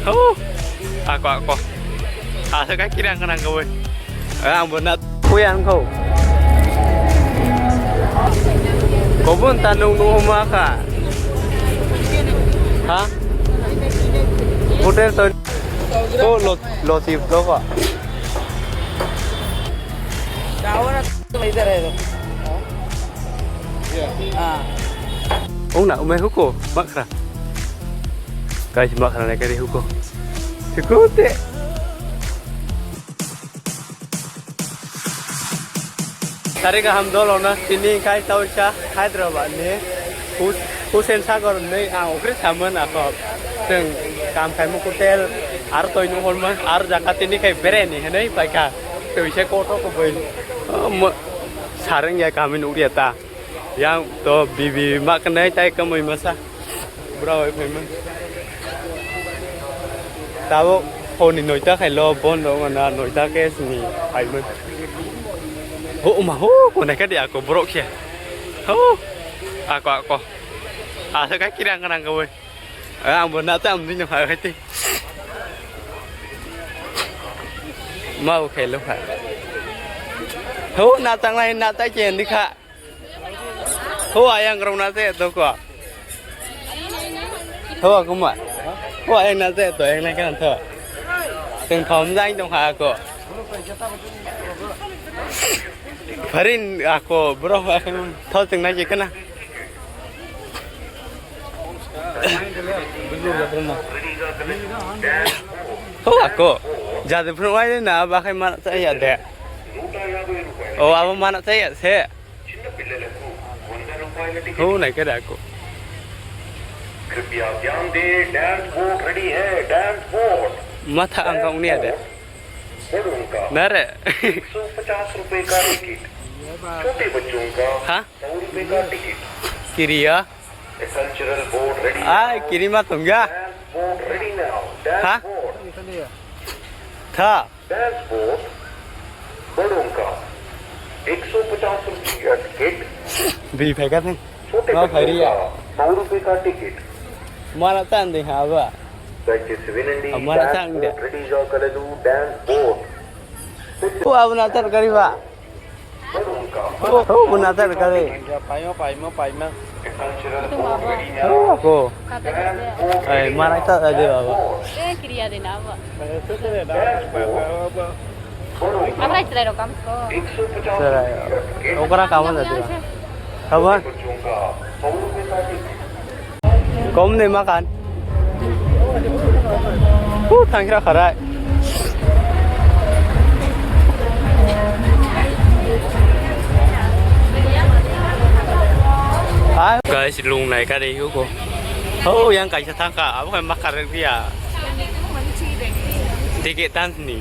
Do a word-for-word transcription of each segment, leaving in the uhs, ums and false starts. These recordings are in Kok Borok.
Oh, ako, ako. Asa ka kirang kanang kawai. Ang bo na kuya ang kau. Kobun tanung nung ma ka. Ha? Hotel to. Oh, lo, lo si to ka. Ong na, umai huko, makra. Guys, makra na kari huko. Huko te. Sari kaham dol ona, tini kai tau sa Hyderabad ni. Hus-, Hussein Sagar ni ang okre saman ako. Teng kam kai mo hotel, ar toi nung horman, ar jaka tini kai bereni, henai paika. Tui se koto ko bai. Oh, mo-, sareng ya kami nukriya ta. Yang to bibi mak nai tai kamai masa. Bura bai phai man. Tabo honi noita khai lo bon do na noita ke sini phai man. Ho ma ho ko nai ka dia ko borok khe. Ho. Ako ako. Asa ka kirang kanang ko bai. Ang bo na ta am ding phai khai te. Mau khai lo khai. Ho na tang lai na ta ke ndi kha. Ho ayang rong na te to ko. Ho kuma. Ho ayang na te to yang na kan to. Teng thom jang dong ha ko. Farin ako bro thau teng na je kana. Ho ako. Jadi pun wai na ba khai mana saya de. Oh, abo mana saya se. Ho nai kada ko. कृपया ध्यान दें, dance board ready है, dance board। Matha ang kong ni ada। बड़ों का। Nare। एक सौ पचास रुपए का टिकट। छोटे बच्चों का। Ha? सौ रुपए का ticket. Kiriya। A cultural board ready। Ai, kiri ma tongya। Dance board ready now। Dance board। Tha। Dance board बड़ों का एक सौ पचास रुपए का ticket. Bi phai ka thang। छोटे बच्चों का सौ रुपए का ticket. Mana tan de ha ba। దయచేసి వినండి। Mana tan de। Dance board ready గా కలదు। Dance board। O abna tar kari ba। O, o, buna tar kare. Paima, paima, paima. O, ko. Ai, marai ta de baba. Eh, kiriya de na ba. Amra chilai ro kam ko. Sarai. Okra kam na de. Haba? Kom ni makan. Hu thangkra kharai. Guys, lung nai kari huko. Ho yang kaisa thangka, abo khai makar ria. Ticket tan ni.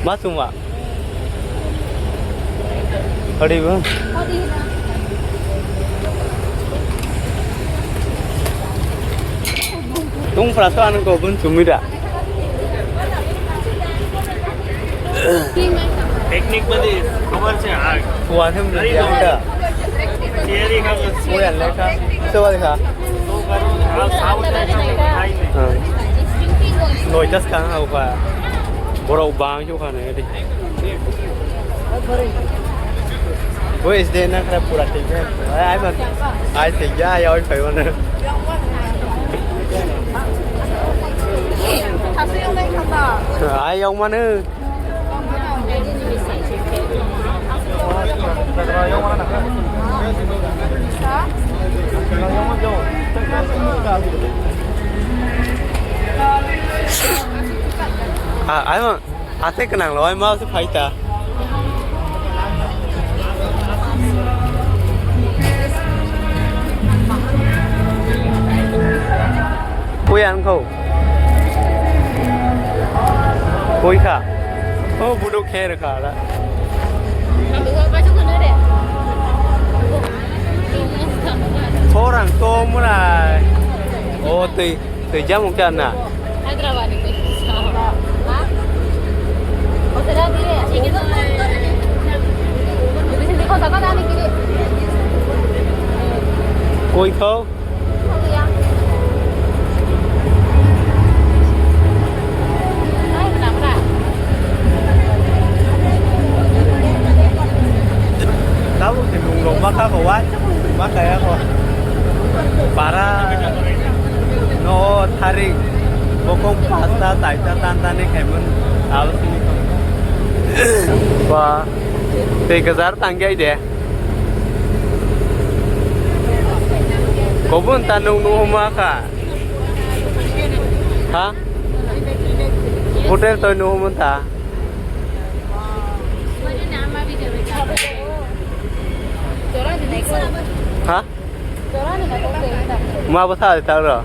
Ma chuma. Hadi bang. Tung prasa anu ko bun chumida. Picnic मध्ये खबर चाहिँ आ- Kuan hem ni yang da. तयारी का बस। Kuan le ka. Sawal ka. Noita skang ha uka. Borok bang yo ka na di. Bo is de na kra pura thik hai. Ai, ai, ai, thik ya, ya, oi, phai wana. Ai, yong mana. Ah, ai, ma, ate kenang lo, ai, ma, se phaita. Kuya ang kau. Koi kha. Oh, buduk khe rwkha ala. Khorang to mura. Oh, twi, twi jamung cha na. Hyderabad ni twi. Ha? O sera dire. Sini ko sa ka na ni kiri. Koi kho? Tabuk se nung rok ma kha kho wai, ma kaya kho. Para no thari bokong pasta taita tan tani khaimon tabuk sini kho. Ba, tei kwchar tang khe de. Kobun ta nung nuhuma kha. Ha? Hotel toi nuhumun ta. Ha? Ma bwsa ta ro.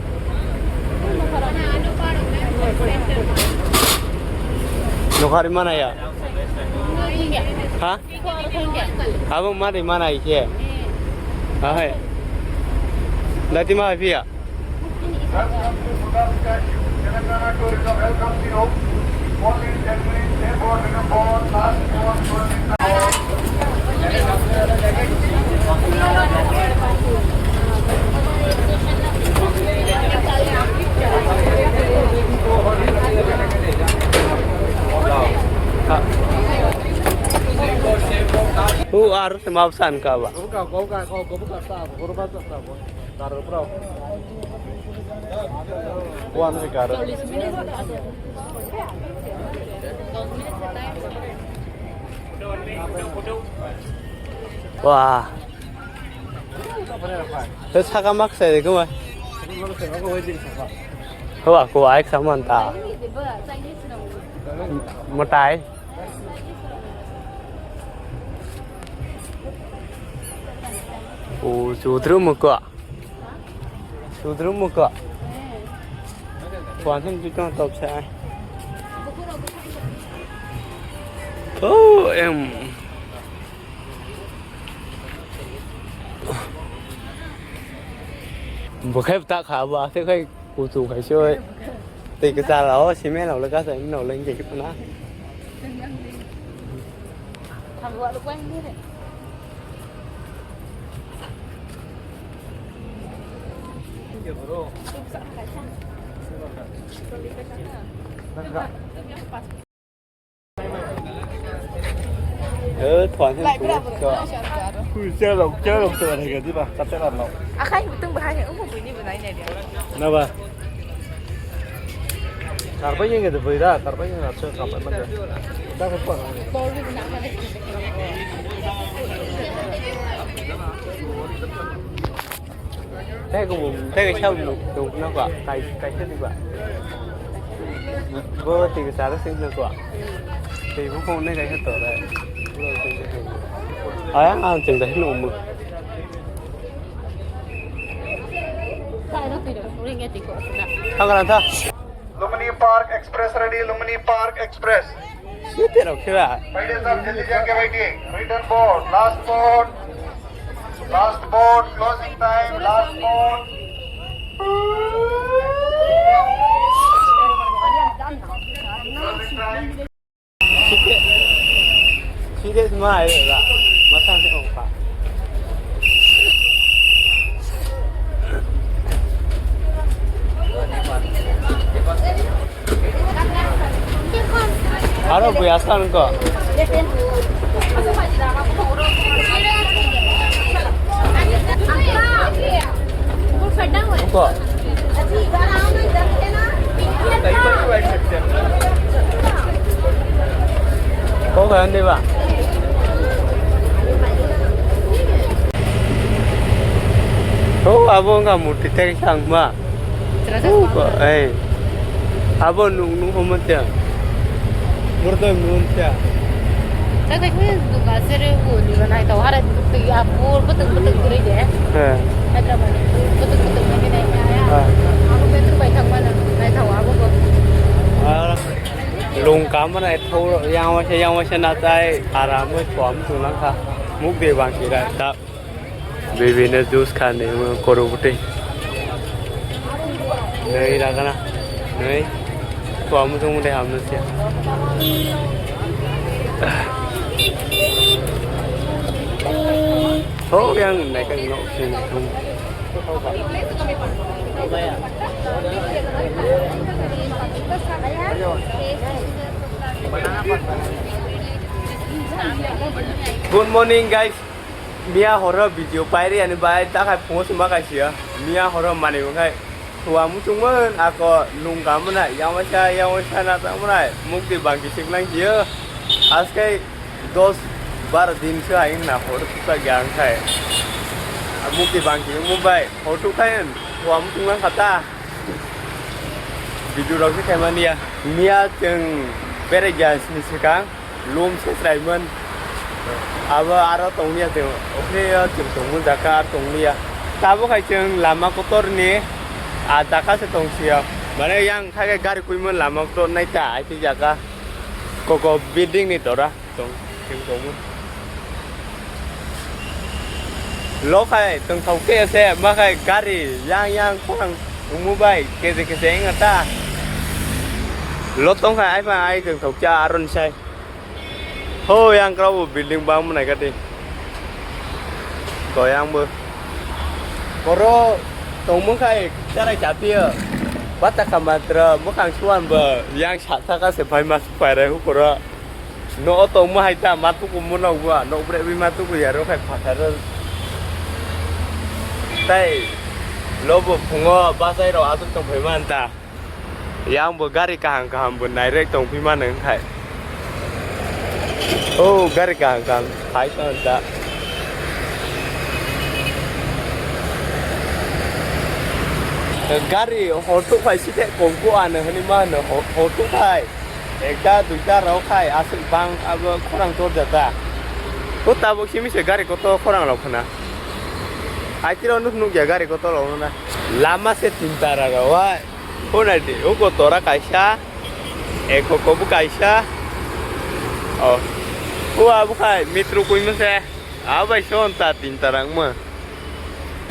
Nukhari mana ya? Ha? Abo mari mana ise. Ahai. Dati ma pia. Hu ar se map san ka ba. Wan se kar. Wah. Te saka mak sai de kuma. Hawa ko ai saman ta. Matai. O sudru muka. Sudru muka. Kuan tu tong top sai. Oh em. Bo khai ta kha ba, se khai kuchu khai se oi. Tei kwchar o simi nokle kasa, nokle nge khe na. Eh, thuan hin lai bra bro. Cherok, cherok, cherok, cherok, di ba, kate ram no. Akhai butung bahai, umu bini bunai ne dia. Na ba. Karbai yang itu bira, karbai yang itu karbai mana. Dah kau. Tei kung, tei kaisa nuk, nuk na kwa, kai, kaisa di kwa. Bo tei kaisa sing nuk kwa. Tei bo kung ne kaisa to re. Aya ang cheng dai nuk mu. Thang ran tha. Lumini Park Express ready, Lumini Park Express. Sute rok khe ba? Ladies and gentlemen, return boat, last boat, last boat, closing time, last boat. Closing time. Sute, sute ma ai ba, ma tang se ong pa. Aro buya san ko. Ko. Ko ka ande ba. Ko abo nga murti teri sang ma. Terasa. Ko, eh. Abo nung nung homo tia. Murdo nung tia. Tata khe duka sere wo ni ba nai to hare twi apur betung betung kri de. He. Hyderabad ni betung betung ni nai ya. He. Abo betung bai thang mana nai thaw abo bo. Ah, lung kam mana thaw yang wasa yang wasa na tai aram mo pom tu nang kha. Muk de bang kira ta. Bibino juice kha ni, korok bwtwi. Nui ragana, nui. Kuamu thung de hamno siya. Ho yang naikha nok sini thung. Good morning, guys. Miya horo video pairi ani bai takhai phungo sima kaisiya. Miya horo mani wngkhai. Thua muchungmon ako nungka mona yang waisa yang waisa na tang mona mukti bangki siklang kiyo. Askai dos bar din se aing na hor tusa gyang khai. Mukti bangki mumbai hor tu khai thua muchunglang kata. Video rok se khai mania. Miya cheng bere gyang sini sikang. Lum se chwraimon. Abo aro tonglia chwng. Okhe o chwng tongmon jaka ar tonglia. Tabuk hai chwng lama kotor ni a jaka se tongsia. Mane yang khai khai gari kuimon lama kotor nai ta ai ti jaka. Koko building ni tora tong chwng tongmon. Lo khai tong thok te se ma khai gari yang yang khorang umu bai keze keze eng ta. Lo tong khai ai pha ai tong thok cha aron sai. Ho yang krao building bang mwnai kati. Ko yang bo. Koro tongmung khai charai chapia. Bata kamatra mukhang suan bo yang sa thaka se phai mas phai rai hu koro. No tongmo hai ta matuku muno gua no bre bi matuku yaro khai phatar. Tai lobo phungo basai ro atuk tong phai man ta. Yang bo gari kaham kaham bo nairek tong phi mano wngkhai. Oh, gari kaham kaham phai tong da. Gari hor tuk phai si khe kongku ano hwnwi ma hwno hor tuk phai. Ekta duita rok khai aswk bang abo khorang torjak ta. Ko tabuk simi se gari kotor khorang rok khna. Aitiro nuk nuk ya gari kotor rok na. Lama se tin tara rok wa. Hwnadi, hugo tora kaisa, eko kobo kaisa. Oh. Hua bukhai mitru kuimose. Abai son ta tin tarang ma.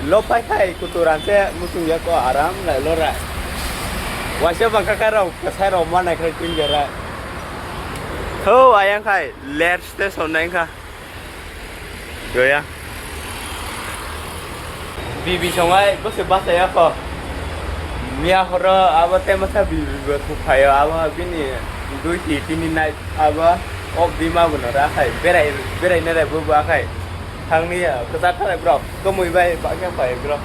Lo pai khai kuturan se mutung yako aram lai lo rai. Waisa bangka kai rok, kasai rok ma nai khai tin jara. Ho ayang khai, ler station nai kha. Goya. Bibi songai bose basa ya kho. Miya horo abo te masa bibi bo thuk phaio abo bini dui ti tini nai abo ok bima bo no ra khai berai berai nai bo ba khai. Thangni ya kwchar tharai bro. Komui bai ba khe phai bro.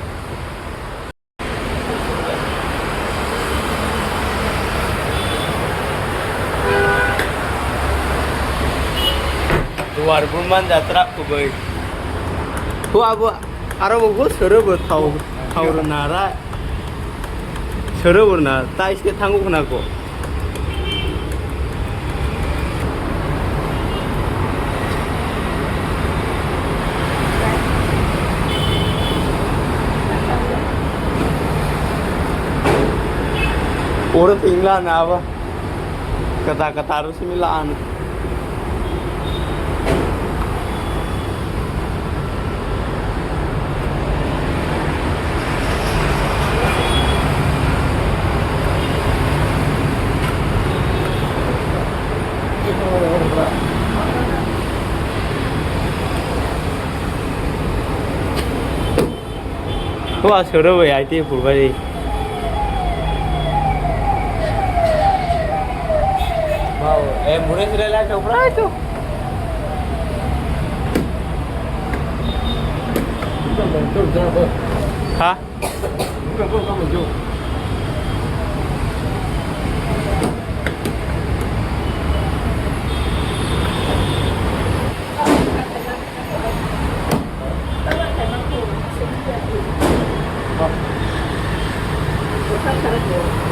Duar bo manja truck kubui. Hu abo aro bo hu soro bo thau thau rwna ra. Soro bo rwna tai se thango khna ko. Oro tingla na ba. Kata kata ro simi la an. Ko asoro bai I T purbai. Wow, eh, mure sire lai to prai to. Ha?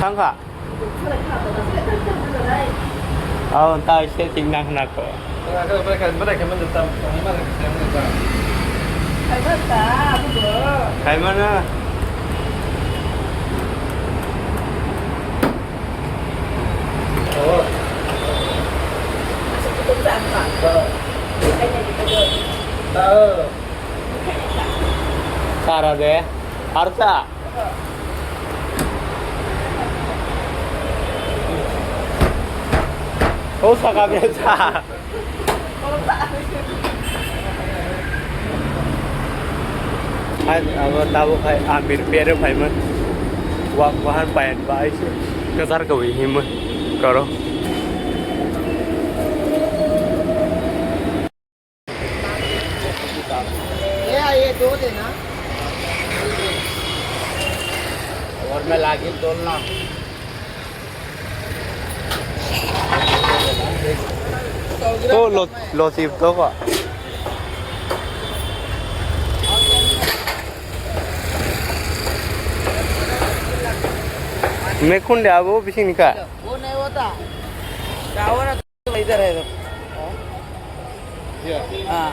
Thang kha. Oh, ta se ting nang na ko. Kaimana? Tara de. Arsa. Oh, saka biasa. Abo tabuk hai Amir Pere phaimani. Wak bahan payan bai se. Kwchar kwbwi himwi koro. ये, ये दो देना। और मैं लागिन तोलना। Oh, lo, lo sip to ko. Mekhun de abo bising ni ka? वो नहीं होता। Tower इधर है, देखो। हाँ।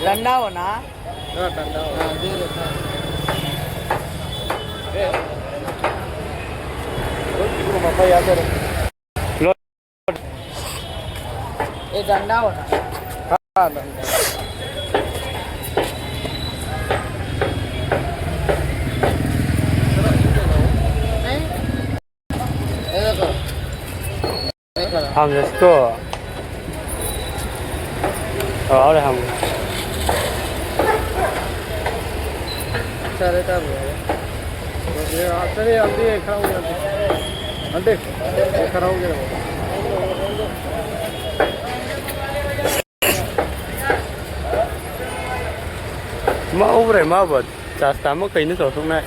डंडा हो ना? हाँ, डंडा हो। हाँ, दे देता हूँ। ये डंडा हो ना? हाँ, डंडा। नहीं? ये देखो। Hamjasko. Oh, ore ham. Sare ta bo. Ye, sare, jaldi, khara ho gaya. Jaldi, khara ho gaya. Ma ubre, ma bot. Chasta mo kaino sosok nai.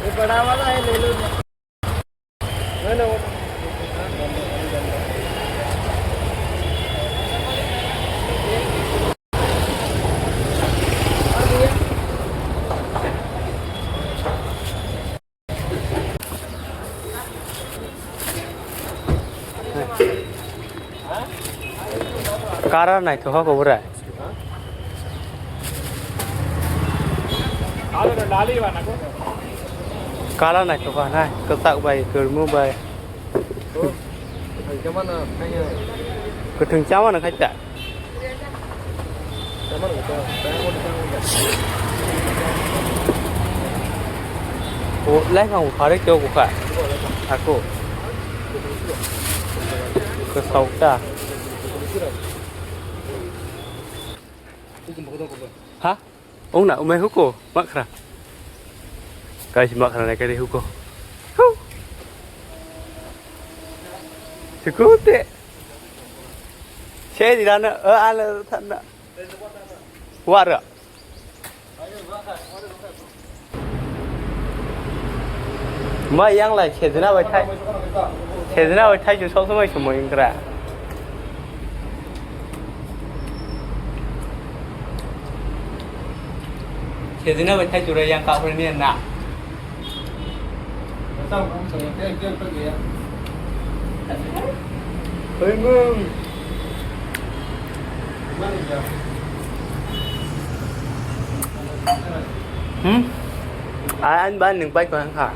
ये बड़ा वाला है, ले लो। Kara naithoka kobra. Kala naithoka nai, kwchak bai, kwrwngmung bai. Kwthwng chamano khaita. O, laiphang bo pharwi khe obo kha. Ako. Kwsao ta. Ha? Ong na, umai huko, makhra. Guys, makhra nai kari huko. Hau. Sikute. Sei di dana, eh, ala thanna. Wara. Ma yang lai, sejna bai thai. Sejna bai thai, ju sok somoi somoi wngkra. Sejna bai thai, jura yang kau ni na. Hmm? Ai, anh ba nung bai ko ha.